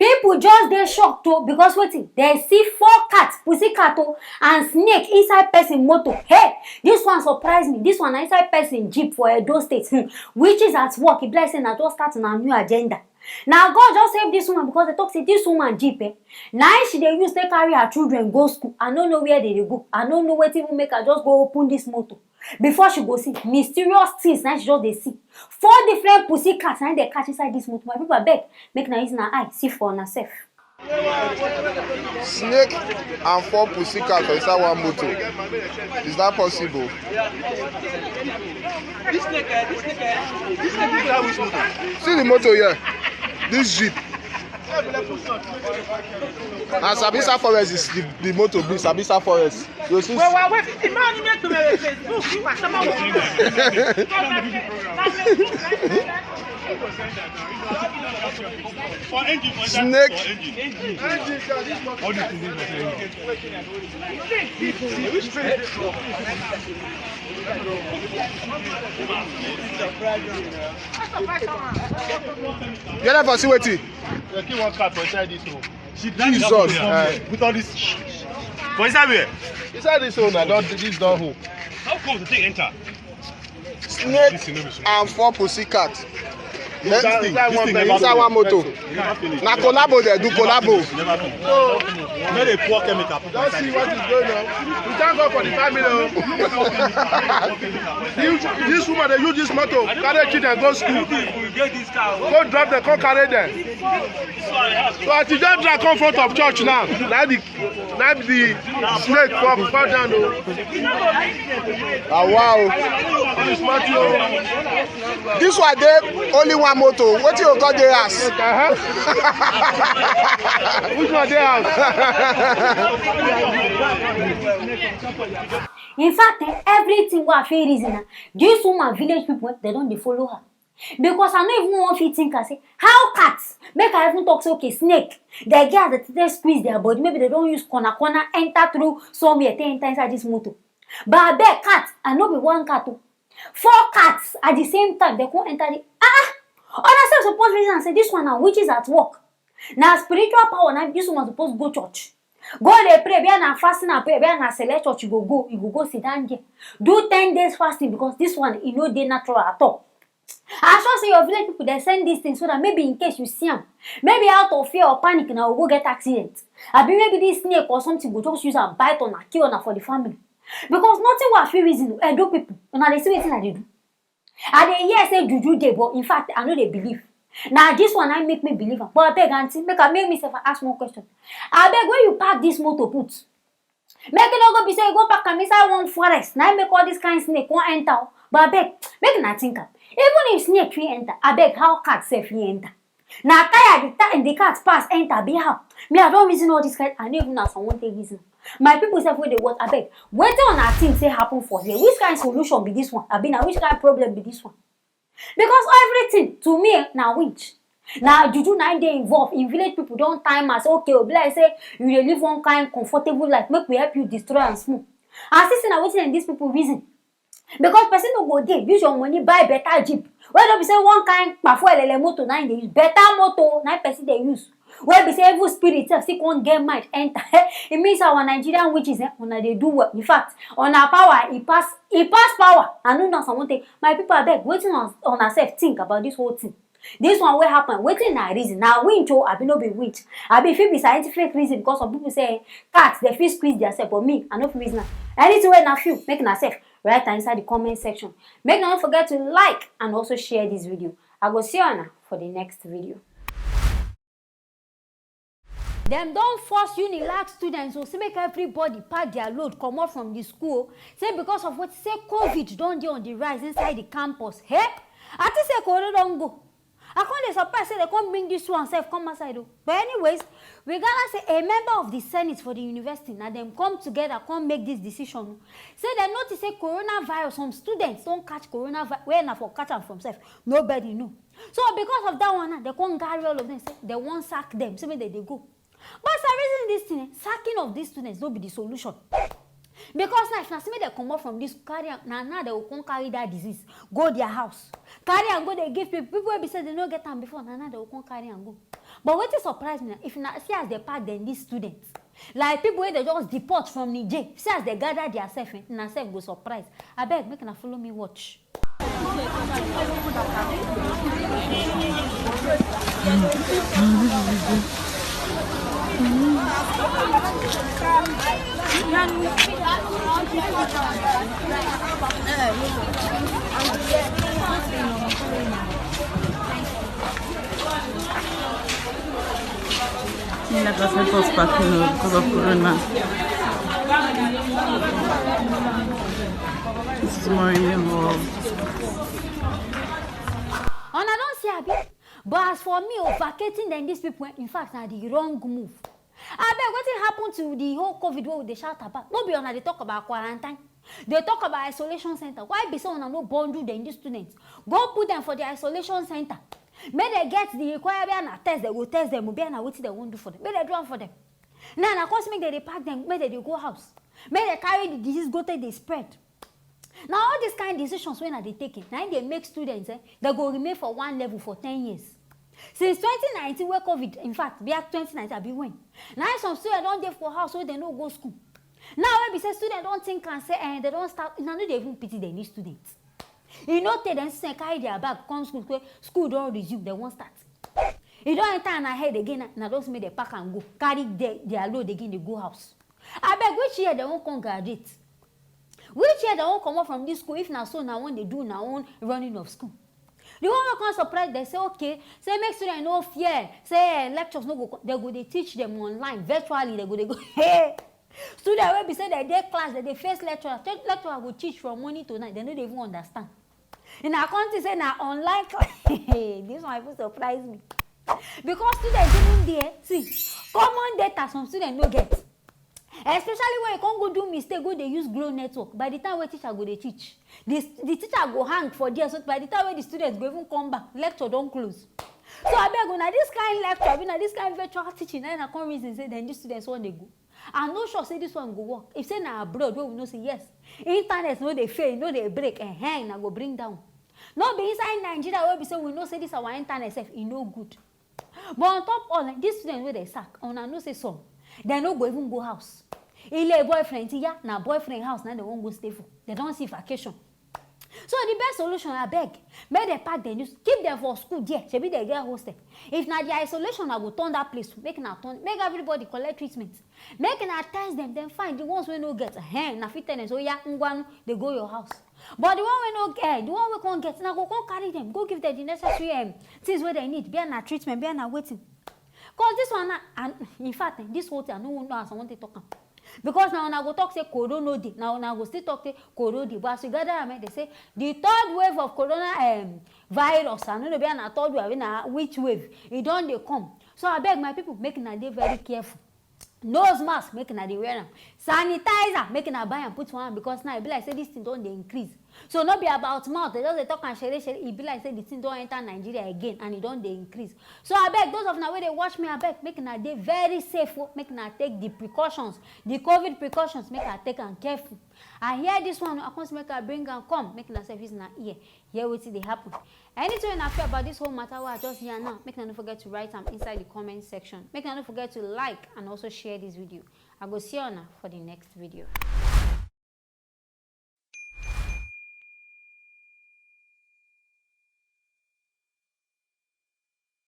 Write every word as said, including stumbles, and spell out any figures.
People just dey shocked o, because wetin? Dem see four cat, pussy cat o, and snake inside person motor. Hey, this one surprise me. This one na inside person jeep for Edo State. Hmm. Witches at work. E be like say na just start na new agenda. Na God just save this woman, because dem talk say this woman jeep, eh, na im she dey use take carry her children go school. I no know where dem dey go. I no know wetin even make her just go open this motor. Before she go see, mysterious things na she just dey see. Four different pussy cats na im dem catch inside this motor. My people, abeg, make una use una eye see for una sef. Snake and four pussy cats for inside one motor. Is that possible? See the motor here. This jeep. Na Sambisa Forest is the, the motor be, Sambisa Forest. You see. Wait, wait, wait. The man who make the Facebook, you are someone. Snake. You never see wetin? Dem kill one cat for inside this room. Jesus. With all this. For inside where? Inside this hole na don, this don hole. How come the thing enter? Snake and four pussy cat. Next thing, inside one motor. Na collabo dem do, collabo. Make dem pour chemical. Just see what is going on. We thank God for the family o. This, this woman dey use this motor carry children go school, go drop dem, come carry dem. So as you just drag come front of church now, na the, na the snake for fall down o. Ah, wow. This one dey only one motor. Wetin you go dey ask? Uh-huh. Which one dey ask? In fact, eh, everything wey I fit reason na, this woman village people, dem don dey follow her. Because I no even wan fit think am say, how cat, make I even talk say, okay, snake, dem get as dem take squeeze their body, maybe dem don use corner corner enter through somewhere take enter inside this motor. But abeg, cat, I no be one cat o. Four cats at the same time, dem come enter the, ah, ah. Una sef suppose reason am say this one na witches at work. Na spiritual power na this woman suppose go church. Go dey pray, be na fasting and prayer, be na select church you go go, you go go sit down there. Do ten days fasting, because this one, e no dey natural at all. I sure say your village people, dem send this thing so that maybe in case you see am, maybe out of fear or panic, na you go get accident. Abi maybe this snake or something go just use am bite una, kill una for the family. Because nothing wey I fit reason, Edo people, una dey see wetin I dey do. I dey hear say juju dey, but in fact, I no dey believe. Na this one na make me believe am. But abeg, aunty, make I, make me sef ask one question. Abeg, where you park this motor put? Make e no go be say you go park am inside one forest. Na im make all this kind snake wan enter o. But abeg, make una think am. Even if snake fit enter, abeg, how cat sef fit enter? Na tire the ti-, the cat pass enter be how? Me, I don reason all this kind. I no even know as I wan take reason. My people sef wey dey watch, abeg, wetin una think say happen for here? Which kind solution be this one? Abi na which kind problem be this one? Because everything to me, eh, na winch. Na juju na im dey involved. In village people don time am say, okay, e be like say you dey live one kind comfortable life, make we help you destroy am small. I see say na wetin dem, these people reason. Because person no go dey use your money buy better jeep. Wey no be say one kind kpafo elele motor na im dey use. Better motor na im person dey use. Wey be say evil spirit sef still come get mind enter. E mean say our Nigerian witches, eh, una dey do well. In fact, una power, e pass, e pass power. I no know as I wan take. My people, abeg, wetin una, una sef think about this whole thing? This one wey happen, wetin na reason? Na winch o, abi no be winch? Abi e fit be scientific reason? Because some people say, eh, cats, dem fit squeeze their self, but me, I no fit reason am. Anything wey una feel, make una sef write am inside the comment section. Make una no forget to like and also share this video. I go see una for the next video. Dem don force Unilag students o, say make everybody pack their load comot from the school o. Say because of what? Say covid don dey on the rise inside the campus. Hey, I think say corona don go. I come dey surprise say dem come bring this one sef come outside o. But anyways, we gather say a member of the senate for the university, na dem come together come make this decision o. Say dem notice say coronavirus, some students don catch coronavirus, where na for catch am from sef, nobody know. So because of that one now, dem come carry all of them, say dem wan sack them, say make dem dey go. But as I reason this thing, eh, sacking of these students no be the solution. Because now, if na say make dem comot from this, carry am, na now dem go come carry that disease go their house, carry am go dey give people, people wey be say dem no get am before, na now dem go come carry am go. But wetin surprise me na, if na see as dem pack dem, these students, like people wey dem just deport from Niger, see as dem gather their self, eh, na self go surprise. Abeg, make una follow me watch. Let us help us pack, you know, because of corona. This is more in the hall. Una don see, abi? But as for me, oh, vacating dem, these people, eh, in fact, na the wrong move. Abeg, wetin happen to the whole COVID wey we dey shout about? No be una dey talk about quarantine, dey talk about isolation center. Why be say una no bundle dem, these students, go put dem for the isolation center? Make dem get the required, be na test dem go test dem, be na wetin dem wan do for dem, make dem do am for dem. Now na cause make dem dey pack dem, make dem dey go house, make dem carry the disease go take dey spread. Na all these kind decisions wey una dey take, eh, na im dey make students, eh, dem go remain for one level for ten years. Since twenty nineteen, wey COVID, in fact, be twenty nineteen, abi when? Na im some students don dey for house wey dem no go school. Now wey be say students don think am say, eh, dem don start, una no dey even pity dem, these students. E no tey dem students carry their bag come school, say school don resume, dem wan start. E don enter una head again, na, na just make dem pack am go, carry their, their load again, dey go house. Abeg, which year dem wan come graduate? Which year dem wan comot from this school if na so una wan dey do una own running of school? The one wey come surprise dem say, okay, say make students no fear, say, eh, lectures no go come, dem go dey teach dem online, virtually, dem go dey go. Hey! Students wey be say dem dey class, dem dey face lecturer, te-, lecturer go teach from morning to night, dem no dey even understand. Una come think say na online class. This one even surprise me. Because students even dey, see, common data some students no get. Especially when you come go do mistake, go dey use Glo network. By the time wey teacher go dey teach, the, the teacher go hang for there. So by the time wey the students go even come back, lecture don close. So abeg, una this kind lecture, abi na this kind virtual teaching, na una come reason say dem, these students wan dey go. I no sure say this one go work. If say na abroad, wey we know say yes, internet no dey fail, e no dey break, eh, na go bring down. No be inside Nigeria wey be say we know say this our internet sef, e no good. But on top all, eh, these students wey dem sack, una know say some, dem no go even go house. Ile boyfriend, yeah, na boyfriend house na dem wan go stay for. Dem don see vacation. So the best solution, abeg, make dem pack dem, just keep dem for school there. Shebi dem get hostel. If na the isolation, una go turn that place, make una turn, make everybody collect treatment. Make una test dem, then fine. The ones wey no get, eh, na fit tell dem say, oya, ngwanu, dey go your house. But the one wey no get, the one wey come get, na go come carry dem, go give dem the necessary, um, things wey dem need, be na treatment, be na wetin. Cause this one na, and in fact, eh, this whole thing, I no know as I wan take talk am. Because na una go talk say corona no dey, na una go still talk say corona dey. But as we gather am, eh, dem say the third wave of corona, um, virus, I no know, be na third wave, abi na which wave, e don dey come. So abeg, my people, make una dey very careful. Nose mask, make una dey wear am. Sanitizer, make una buy am put for hand, because now e be like say this thing don dey increase. So no be about mouth, dem just dey talk am shere shere. E be like say the thing don enter Nigeria again and e don dey increase. So abeg, those of una wey dey watch me, abeg, make una dey very safe o. Make una take the precautions, the COVID precautions, make una take am careful. I hear this one, I come say make I bring am come, make una sef use una ear hear wetin dey happen. Anything una feel about this whole matter wey I just yarn now, make una no forget to write am inside the comment section. Make una no forget to like and also share this video. I go see una for the next video.